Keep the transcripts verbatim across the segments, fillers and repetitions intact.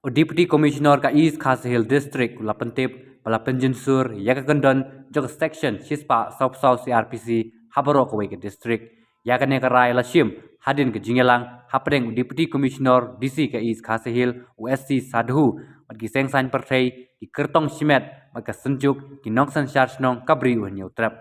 U Deputy Commissioner ka East Khasi Hills District u la pyntip ba la pynjynsur ïa ka kyndon jong ka Section shispah sawphew saw C R P C ha baroh kawei ka district. Ïa kane ka rai la shim hadien ka jingïalang hapdeng u Deputy Commissioner D C ka East Khasi Hills u S C Sadhu bad ki seng saiñ pyrthei, ki kyrtong shimet bad ka synjuk ki nongsynshar shnong ka Bri u Hynñiewtrep.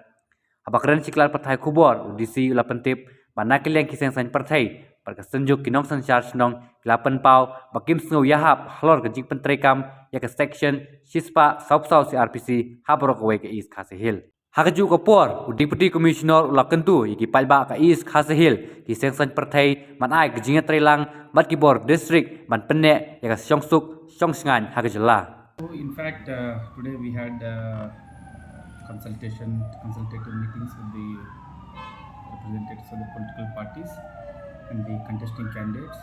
Haba kren sha ki lad pathai khubor, u D C u la pyntip ba na ka liang ki seng saiñ pyrthei bad ka synjuk ki nongsynshar shnong ki la pynpaw ba kim sngew ïahap halor ka jingpyntreikam ïa ka Section shispah sawphew saw C R P C ha baroh kawei ka East Khasi Hills. Ha kajuh ka por, u Deputy Commissioner u la kyntu ïa ki paidbah ka East Khasi Hills, ki seng saiñ pyrthei ban ai ka jingïatreilang bad ki bor district ban pynneh ïa ka shongsuk shongshngaiñ ha ka jylla. So in fact, uh, today we had uh, consultation, consultative meetings with the representatives of the political parties and the contesting candidates,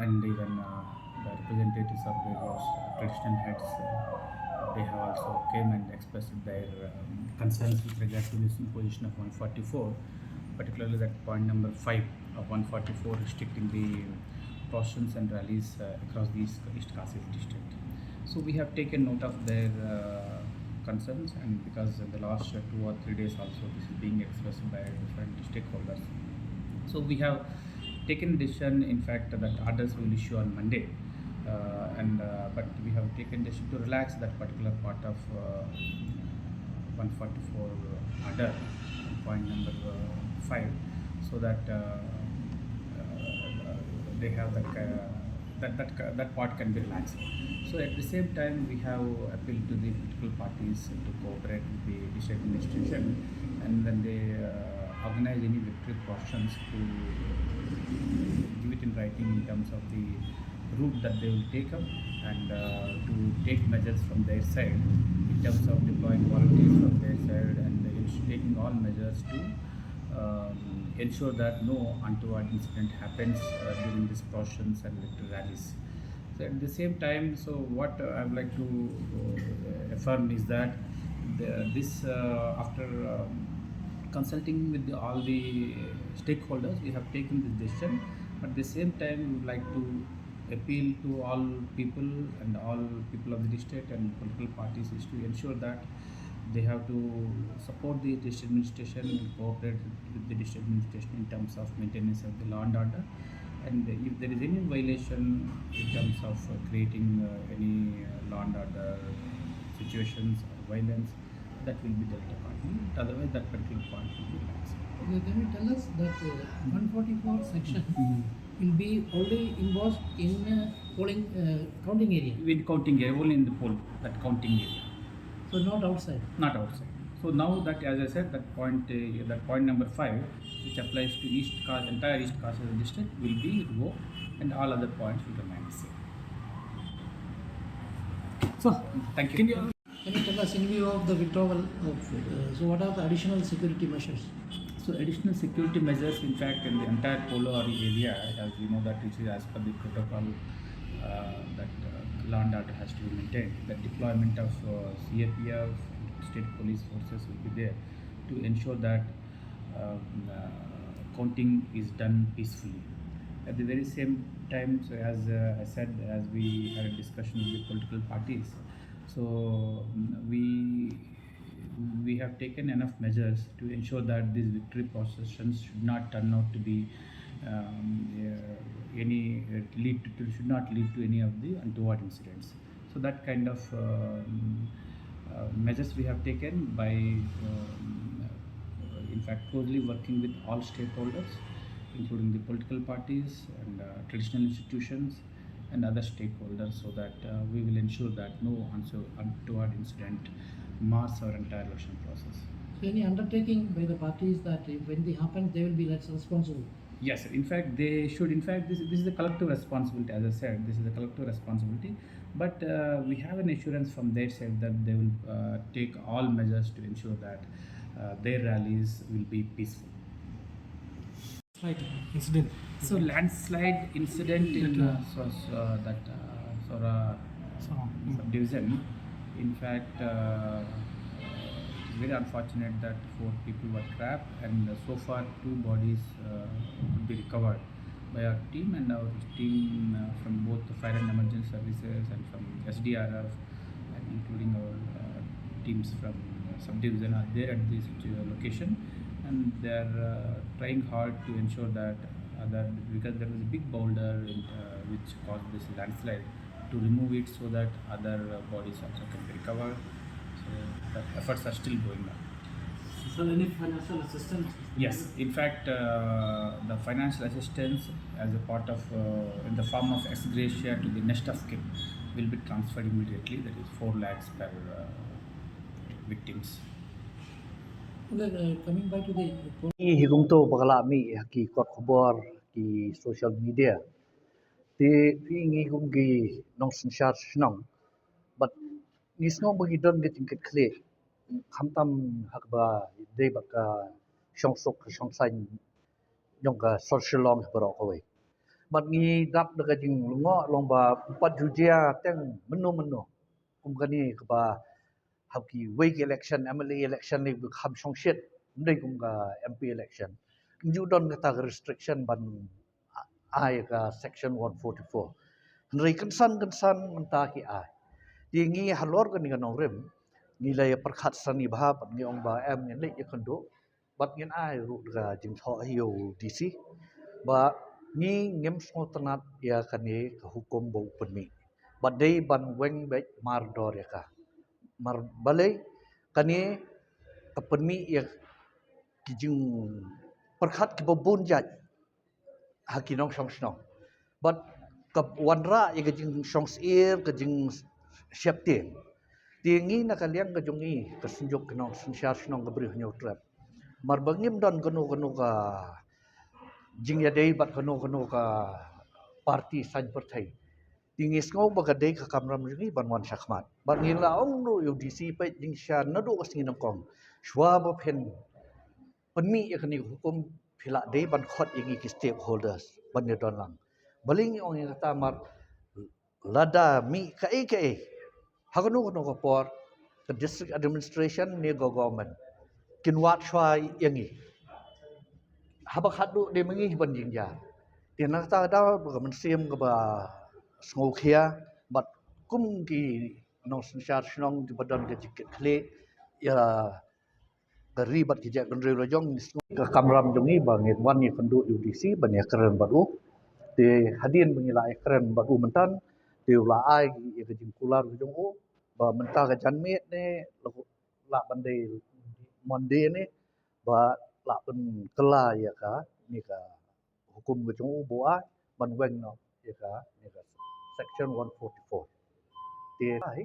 and even uh, the representatives of the various traditional heads. Uh, they have also came and expressed their um, concerns with regard to this imposition of one forty-four, particularly that point number five of one forty-four restricting the processions and rallies uh, across the East, East Khasi Hills district. So we have taken note of their uh, concerns, and because in the last uh, two or three days also this is being expressed by different stakeholders. So we have taken decision, in fact, that orders will issue on Monday. Uh, and uh, but we have taken decision to relax that particular part of uh, one forty-four order, point number uh, five, so that uh, uh, they have that uh, that that ca- that part can be relaxed. So at the same time, we have appealed to the political parties to cooperate with the district administration, and when they uh, organize any victory processions, to give it in writing in terms of the route that they will take up, and uh, to take measures from their side in terms of deploying volunteers from their side, and ins- taking all measures to um, ensure that no untoward incident happens uh, during these processions and victory rallies. So at the same time, so what uh, I would like to uh, affirm is that the, this, uh, after um, consulting with the, all the stakeholders, we have taken this decision. But at the same time, we would like to appeal to all people and all people of the district and political parties is to ensure that they have to support the district administration and cooperate with the district administration in terms of maintenance of the law and order. And if there is any violation in terms of uh, creating uh, any uh, law and order situations or violence, that will be dealt upon. Otherwise, that particular point will be relaxed. Okay, can you tell us that uh, one forty-four section will be only involved in uh, polling, uh, counting area? In counting area, only in the poll, that counting area. So not outside? Not outside. So now that, as I said, that point, uh, that point number five, which applies to East Ka- entire East Khasi Hills district, will be revoked, and all other points will remain the same. So, thank you. Can you Can you tell us, in view of the withdrawal of, uh, so what are the additional security measures? So additional security measures, in fact, in the entire Polo Aari area, as we know that it is as per the protocol uh, that uh, law and order has to be maintained. The deployment of uh, C A P F, state police forces will be there to ensure that um, uh, counting is done peacefully. At the very same time, so as uh, I said, as we had a discussion with the political parties, so mm, we we have taken enough measures to ensure that these victory processions should not turn out to be um, uh, any uh, lead to, should not lead to any of the untoward incidents. So that kind of um, uh, measures we have taken by, um, uh, in fact, closely working with all stakeholders, including the political parties and uh, traditional institutions and other stakeholders, so that uh, we will ensure that no unso- untoward incident mars our entire election process. So any undertaking by the parties that if anything happens, they will be less responsible? Yes, in fact, they should. In fact, this, this is a collective responsibility. As I said, this is a collective responsibility. But uh, we have an assurance from their side that they will uh, take all measures to ensure that uh, their rallies will be peaceful. Right incident. So landslide incident in uh, so, so, uh, that uh, Sohra subdivision. In fact, uh, it's very unfortunate that four people were trapped, and uh, so far two bodies uh, could be recovered. by our team, and our team uh, from both the fire and emergency services and from S D R F, and including our uh, teams from uh, subdivision are there at this uh, location, and they are uh, trying hard to ensure that other, because there was a big boulder in, uh, which caused this landslide, to remove it so that other uh, bodies also can be recovered. So the efforts are still going on. So any financial assistance? Yes, in fact, uh, the financial assistance as a part of, uh, in the form of ex gratia to the next of kin will be transferred immediately. That is four lakhs per uh, victims. Well, uh, coming back to the Ngi hi kumto ba ka la mih ha ki kot khubor, ki social media. Te phi ngi kum ki nongsynshar shnong. Bad ngi sngew ba ki don ka jingkitkhlieh. Khamtam ha kaba dei bad ka shongsuk ka shongsaiñ jong ka sor Shillong ha baroh kawei. Bad ngi dap da ka jinglyngngoh long ba ym pat ju jia teng mynno mynno kum kane kaba ha kiwei ki election, M L A election ne ba kham shongshit, ym dei kum ka M P election. Ym ju don kata ka restriction ban ai ka section one forty-four. Hynrei kynsan kynsan mynta ki ai. Te ngi halor kane ka nongrim ngi la ïa pyrkhat sani bha bad ngi ong ba em ngin leit ïakynduh bad ngin ai ruh ka jingthoh ha u D C ba ngi ngim sngewtynnat ïa kane ka hukum ba u pynmih. Bad dei ban weng beit mardor ïa ka. Mar balei kane ka pynmih ïa ki jingpyrkhat kiba bun jait ha ki nongshong shnong. Bad ka wanrah ïa ka jingshongsyier, ka jingsheptieng. Te ngi na ka liang ka jong ngi ka synjuk ki nongsynshar shnong ka Bri Hynñiewtrep, mar ba ngim don kano kano ka jingïadei bad kano kano ka parti saiñ pyrthei. Te ngi sngew ba ka dei ka kamram jong ngi ban wan shakhmat. Bad ngi la ong ruh ïa u D C peit jingshisha naduh ka sngi nyngkong, shuwa ba phin pynmih ïa kane ka hukum phi la dei ban khot ïa ngi ki stakeholders ban ïadon lang. Balei ngi ong ïa kata? Mar lada mih kaei kaei ha kano kano ka por, ka district administration ne ka government kin wad shuwa ïa ngi. Haba khatduh dei ma ngi ban jynjar. Te na kata ka daw ka mynsiem kaba sngewkhia bad kum ki nongsynshar shnong kiba don ka jingkitkhlieh ïa ka ri bad ki jaitbynriew la jong. Ngi sngew ka kamram jong ngi ba ngin wan ïakynduh ïa u D C ban ïakren bad u. Te hadien ba ngi la ïakren bad u mynta te u la ai ïa ka jingkular ka jong u ba mynta ka janmiet ne lah ban dei Monday ne ba lah pynkylla ïa kane ka hukum ka jong u ba u ai ban weng noh ïa kane ka section one forty-four. Te ai